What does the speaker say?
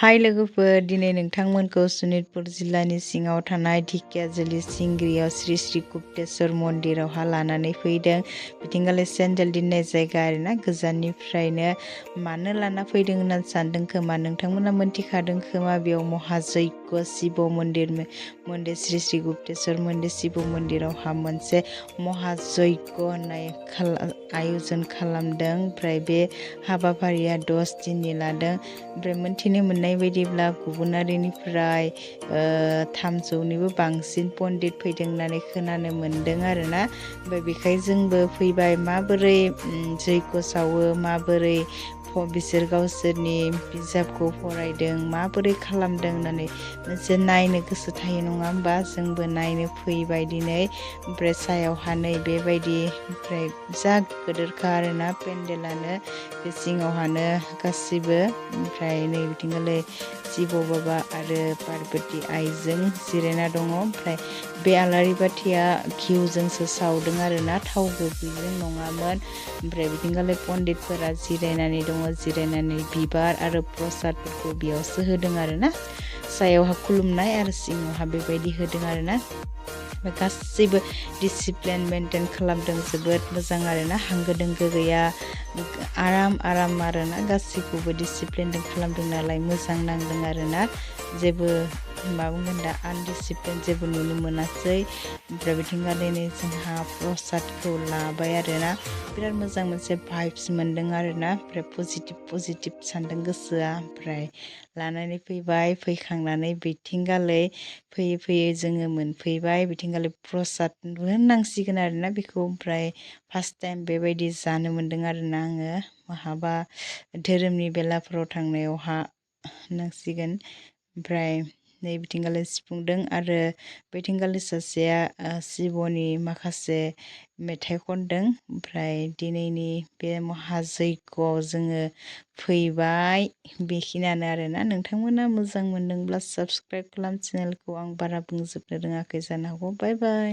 हाय लोगोफोर, दिनै नोंथांमोनखौ सनितपुर जिल्लानि सिङाव थानाय ढेकियाजुलि सिंग्रियाव श्री श्री गुप्तेश्वर मन्दिरावहा लानानै फैदों। बिथिंगाले सेन्देल दोननाय जायगा आरोना, गोजाननिफ्रायनो मानो लाना फैदों होननानै सानदों खोमा। नोंथांमोना मोनथिखादों खोमा बेयाव महाजयग शिव मन्दिर श्री श्री गुप्तेश्वर मन्दिर शिव मन्दिरावहा मोनसे महाजयग होननाय आयजन खालामदों। ओमफ्राय बे हाबाफारिया 10 दिननि लादों। ओमफ्राय मोनथिनो मोननाय बायदिब्ला गुबुन हारिनिफ्राय 300निबो बांसिन पण्डित फैदों होननानै खोनानो मोन्दों आरोना। ओमफ्राय बेखाय जोंबो फैबाय, माबोरै जैग सावो, माबोरै बिसोर गावसोरनि बिजाबखौ फरायदों, माबोरै खालामदों होननानै मोनसे नायनो गोसो थायो नङा होमबा। जोंबो नायनो फैबाय दिनै। ओमफ्राय सायावहा नै बेबायदि, ओमफ्राय जा गोदोरखा आरोना पेन्डेलानो, बे सिङावहानो गासिबो। ओमफ्राय नै बिथिंगालै शिव बाबा आरो पार्बती आइजों जिरायना दङ। ओमफ्राय बे आलारि बाथिया घिउजोंसो सावदों आरोना, थाव गुबैजों नङामोन। ओमफ्राय बिथिंगालै पण्डितफोरा जिरायनानै दङ, जिरायनानै बिबार आरो प्रसादफोरखौ बेयावसो होदों आरोना। सायावहा खुलुमनाय आरो सिङावहा बेबायदि होदों आरोना। गासैबो डिसिप्लिन मेनटेन खालामदों, जोबोद मोजां आरोना। होंगो दोंगो गैया, आराम आरोना। गासैखौबो डिसिप्लिनजों खालामदों नालाय मोजां नांदों आरोना। जेबो मा बुंगोन दा, आनडिसिप्लिन जेबो नुनो मोनासै। ओमफ्राय बिथिंगालै नै जोंहा प्रसादखौ लाबाय आरोना। बिराद मोजां मोनसे भाइब्स मोन्दों आरोना। ओमफ्राय पजिटिभ सानदों गोसोआ। ओमफ्राय लानानै फैबाय, फैखांनानै बिथिंगालै फैयै जोङो मोनफैबाय। बिथिंगालै प्रसादबो होननांसिगोन आरोना बेखौ। ओमफ्राय फार्स्ट टाइम बेबायदि जानो मोन्दों आरोना आङो, महाबा धोरोमनि बेलाफोराव थांनायावहा होननांसिगोन। ओमफ्राय नै बिथिंगालै सिफुंदों आरो बैथिंगालै सासेया शिबनि माखासे मेथाइ खनदों। ओमफ्राय दिनैनि बे महाजयगआव जोङो फैबाय, बेखिनियानो आरोना। नोंथांमोना मोजां मोनदोंब्ला साबस्क्राइब खालाम चेनेलखौ। आं बारा बुंजोबनो रोङाखै जानो हागौ। बाय बाय।